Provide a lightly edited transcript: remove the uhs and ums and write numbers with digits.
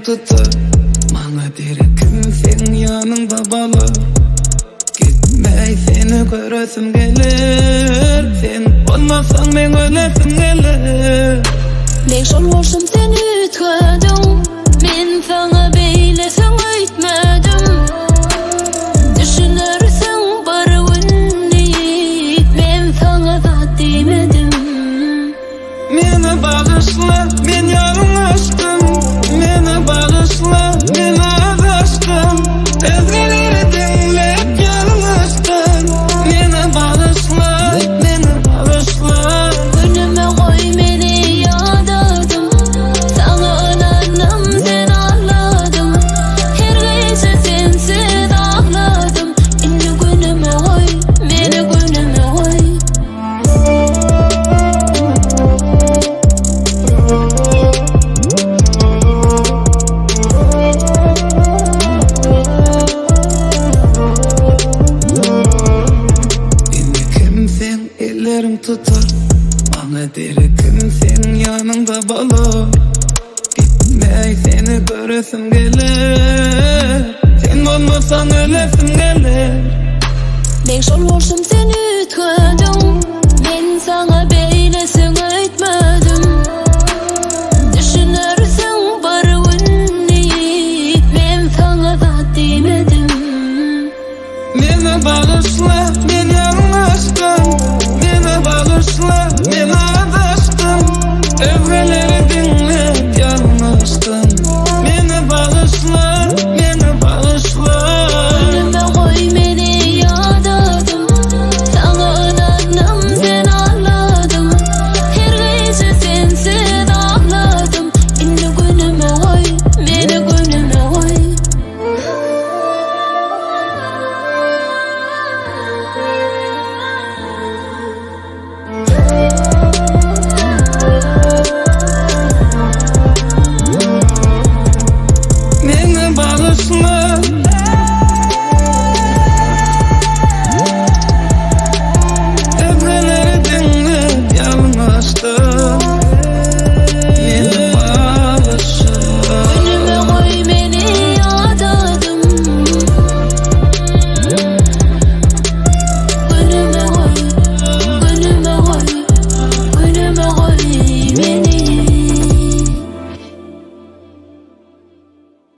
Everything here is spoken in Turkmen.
tutar Maňa derek kim seň ýanyňda bolar Gitme seni göresim geler Sen bolmasaň meň ölesim geler. Meň şol bolşum sen üýtgediň Men saňa beýlesin öýtmedim Düşünersiň bir gün diýip Men saňa zat diýmedim. Meni bagyşla men ýalňyşdym Meni bagyşla men azaşdym Özgeleri diňläp ýalňyşdym Meni bagyşla meni bagyşla. Günüme goý meni ýadadym Saňa ynandym sen aldadyň Her gije sensiz agladym Indi günüme goý meni günüme goý. Indi kim seň elleriň tutar Maňa derek kim seň ýanyňda bolar Gitme seni göresim geler Sen bolmasaň ölesim geler. Meň şol bolşum sen üýtgediň Men saňa.